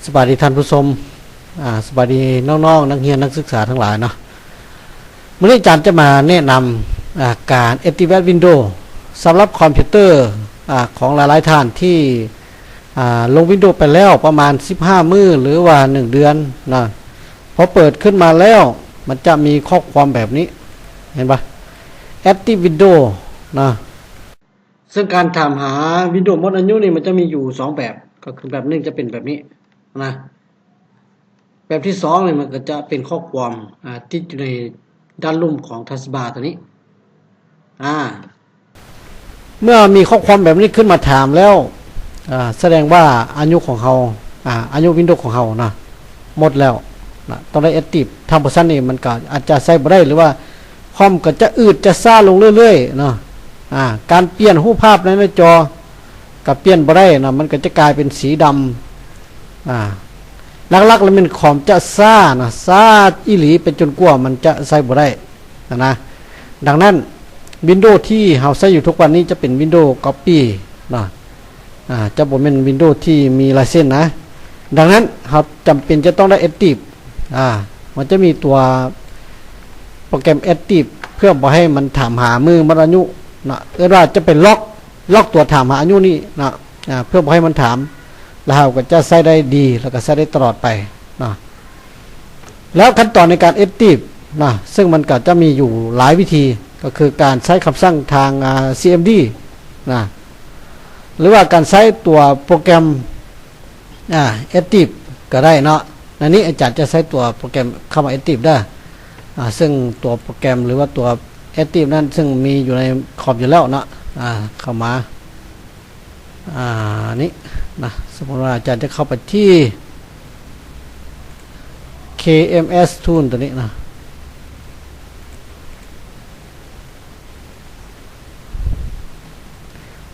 ສະບາຍດີທ່ານຜູ້ຊົມ ອາ ສະບາຍດີນ້ອງໆ ນັກຮຽນນັກສຶກສາທັງຫຼາຍເນາະ. ມື້ນີ້ອາຈານຈະມາແນະນຳ ອາ ການ Activate Windows ສຳລັບຄອມພິວເຕີ ອາ ຂອງຫຼາຍໆທ່ານທີ່ ອາ ລົງ Windows ໄປແລ້ວປະມານສິບຫ້າມື້ ຫຼືວ່າໜຶ່ງເດືອນນະ. ພໍເປີດຂຶ້ນມາແລ້ວ ມັນຈະມີຂໍ້ຄວາມແບບນີ້ ເຫັນປະ? Active Windows ນະ. ເຊິ່ງການຖາມຫາ Windows ໝົດອາຍຸນີ້ ມັນຈະມີຢູ່ສອງແບບ ກໍຄືແບບໜຶ່ງຈະເປັນແບບນີ້ນະ, ແບບທີສອງນີ້ ມັນກໍຈະເປັນຂໍ້ຄວາມ ອາ ຕິດຢູ່ໃນດ້ານລຸ່ມຂອງ Taskbar ຕົວນີ້ ອາ ເມື່ອມີຂໍ້ຄວາມແບບນີ້ຂຶ້ນມາຖາມແລ້ວ ອາ ສະແດງວ່າອາຍຸຂອງເຮົາ ອາ ອາຍຸ Windows ຂອງເຮົານະ ໝົດແລ້ວນະ ຕ້ອງໄດ້ Active. ຖ້າບໍ່ຊັ້ນນີ້ ມັນກໍອາດຈະໃຊ້ບໍ່ໄດ້ ຫຼືວ່າຄອມກໍຈະອືດຈະຊ້າລົງເລື້ອຍໆເນາະ. ອາ ການປ່ຽນຮູບພາບໃນໜ້າຈໍກໍປ່ຽນບໍ່ໄດ້ນະ ມັນກໍຈະກາຍເປັນສີດຳ. ອາ ຫຼັກໆແລ້ວແມ່ນຄອມຈະຊ້ານະ ຊ້າອີ່ຫຼີໄປຈົນກວ່າມັນຈະໃຊ້ບໍ່ໄດ້ຫັ້ນນະ. ດັ່ງນັ້ນ Windows ທີ່ເຮົາໃຊ້ຢູ່ທຸກວັນນີ້ຈະເປັນ Windows Copy ເນາະ. ອາ ຈະບໍ່ແມ່ນ Windows ທີ່ມີລາຍເຊັນນະ. ດັ່ງນັ້ນ ເຮົາຈຳເປັນຈະຕ້ອງໄດ້ Active. ອາ ມັນຈະມີຕົວໂປຣແກຣມ Active ເພື່ອບໍ່ໃຫ້ມັນຖາມຫາມື້ໝົດອາຍຸເນາະ, ເອີ້ນວ່າຈະໄປລັອກ ລັອກຕົວຖາມຫາອາຍຸນີ້ເນາະ ອາ ເພື່ອບໍ່ໃຫ້ມັນຖາມ ແລ້ວເຮົາກໍຈະໃຊ້ໄດ້ດີ ແລ້ວກໍໃຊ້ໄດ້ຕະຫຼອດໄປເນາະ. ແລ້ວຂັ້ນຕອນໃນການ Active ນະ ເຊິ່ງມັນກໍຈະມີຢູ່ຫຼາຍວິທີ ກໍຄືການໃຊ້ຄຳສັ່ງທາງ ອາ CMD ນະ ຫຼືວ່າການໃຊ້ຕົວໂປຣແກຣມ ອາ Active ກໍໄດ້ເນາະ. ໃນນີ້ອາຈານຈະໃຊ້ຕົວໂປຣແກຣມຄຳວ່າ Active ເດີ. ອາ ເຊິ່ງຕົວໂປຣແກຣມ ຫຼືວ່າຕົວ Active ນັ້ນ ເຊິ່ງມີຢູ່ໃນຄອມຢູ່ແລ້ວເນາະ. ອາ ເຂົ້າມາ ອາ ນີ້ນະ ສົມມຸດວ່າອາຈານຈະເຂົ້າໄປທີ່ KMS Tool ຕົວນີ້ນະ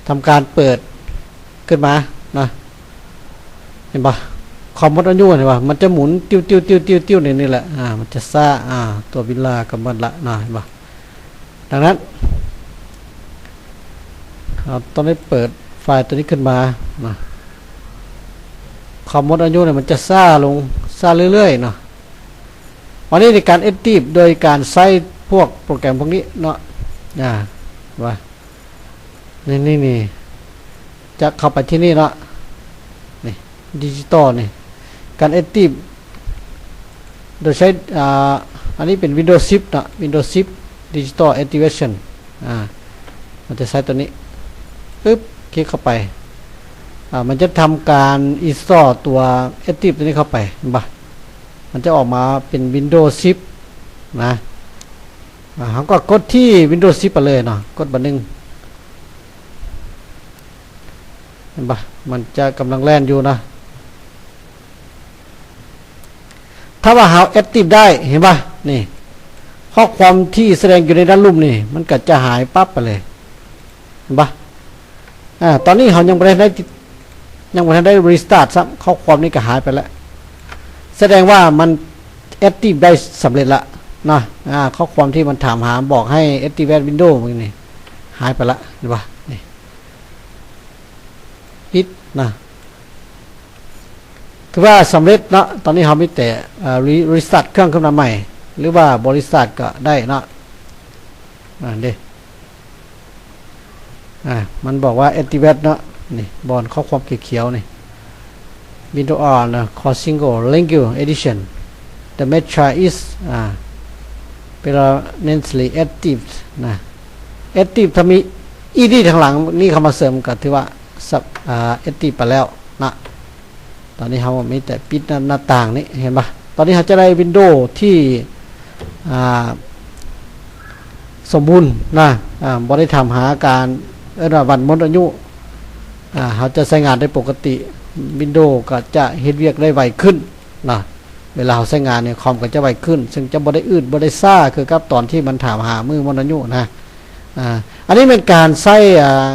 ທຳການເປີດຂຶ້ນມານະ. ເຫັນບໍ່? ຄອມໝົດອາຍຸ ເຫັນບໍ່? ມັນຈະໝູນຕິ້ວໆໆໆ ໃນນີ້ແຫຼະ. ອາ ມັນຈະຊ້າ. ອາ ຕົວວິນລາກໍໝົດລະນະ ເຫັນບໍ່? ດັ່ງນັ້ນ ເຮົາຕ້ອງໄດ້ເປີດໄຟລ໌ຕົວນີ້ຂຶ້ນມານະ. ຄອມໝົດອາຍຸນີ້ ມັນຈະຊ້າລົງ ຊ້າເລື້ອຍໆເນາະ. ວັນນີ້ໃນການ Active ໂດຍການໃຊ້ພວກໂປຣແກຣມພວກນີ້ເນາະ. ອາ ວ່າ ນີ້ ນີ້ ນີ້ ຈະເຂົ້າໄປທີ່ນີ້ເນາະ ນີ້ ດິຈິຕອລນີ້ ການ Active ໂດຍໃຊ້ ອາ ອັນນີ້ເປັນ Windows ສິບເນາະ Windows ສິບ Digital Activation. ອາ ມັນຈະໃຊ້ຕົວນີ້ ປຶບ ຄລິກເຂົ້າໄປ. ອາ ມັນຈະທຳການ install ຕົວ Active ຕົວນີ້ເຂົ້າໄປ ເຫັນບໍ່? ມັນຈະອອກມາເປັນ Windows ສິບນະ. ອາ ເຮົາກໍກົດທີ່ Windows ສິບໄປເລີຍເນາະ ກົດບາດໜຶ່ງ ເຫັນບໍ່? ມັນຈະກຳລັງແລ່ນຢູ່ນະ. ຖ້າວ່າເຮົາ Active ໄດ້ ເຫັນບໍ່? ນີ້ ຂໍ້ຄວາມທີ່ສະແດງຢູ່ໃນດ້ານລຸ່ມນີ້ ມັນກໍຈະຫາຍປັບໄປເລີຍ ເຫັນບໍ່? ອາ ຕອນນີ້ເຮົາຍັງບໍ່ໄດ້ ຍັງບໍ່ທັນໄດ້ restart ຊ້ຳ ຂໍ້ຄວາມນີ້ກໍຫາຍໄປແລ້ວ ສະແດງວ່າມັນ Active ໄດ້ສຳເລັດລະນະ. ອາ ຂໍ້ຄວາມທີ່ມັນຖາມຫາ ບອກໃຫ້ Activate Windows ນີ້ຫາຍໄປລະ ເຫັນບໍ່? ນີ້ ປິດນະ ຖືວ່າສຳເລັດເນາະ. ຕອນນີ້ເຮົາມີແຕ່ ເອີ restart ເຄື່ອງຂຶ້ນມາໃໝ່ ຫຼືວ່າບໍ່ restart ກໍໄດ້ເນາະ. ອາ ເດ້ ອາ ມັນບອກວ່າ Activate ເນາະ ນີ້ ບ່ອນຂໍ້ຄວາມຂຽວໆນີ້ Windows on ນະ Crossing Language Edition. The Meta is ອາ permanently active ນະ Active ຖ້າມີ ed ທາງຫຼັງນີ້ເຂົ້າມາເສີມ ກໍຖືວ່າ ອາ Active ໄປແລ້ວນະ. ຕອນນີ້ເຮົາມີແຕ່ປິດໜ້າຕ່າງນີ້ ເຫັນບໍ່? ຕອນນີ້ເຮົາຈະໄດ້ Windows ທີ່ ອາ ສົມບູນນະ ອາ ບໍ່ໄດ້ຖາມຫາການ ເອີ້ນວ່າວັນໝົດອາຍຸ. ອາ ເຮົາຈະໃຊ້ງານໄດ້ປົກກະຕິ Windows ກໍຈະເຮັດວຽກໄດ້ໄວຂຶ້ນນະ. ເວລາເຮົາໃຊ້ງານນີ້ ຄອມກໍຈະໄວຂຶ້ນ ເຊິ່ງຈະບໍ່ໄດ້ອືດ ບໍ່ໄດ້ຊ້າ ຄືກັບຕອນທີ່ມັນຖາມຫາມື້ໝົດອາຍຸນະ. ອາ ອັນນີ້ແມ່ນການໃຊ້ ອາ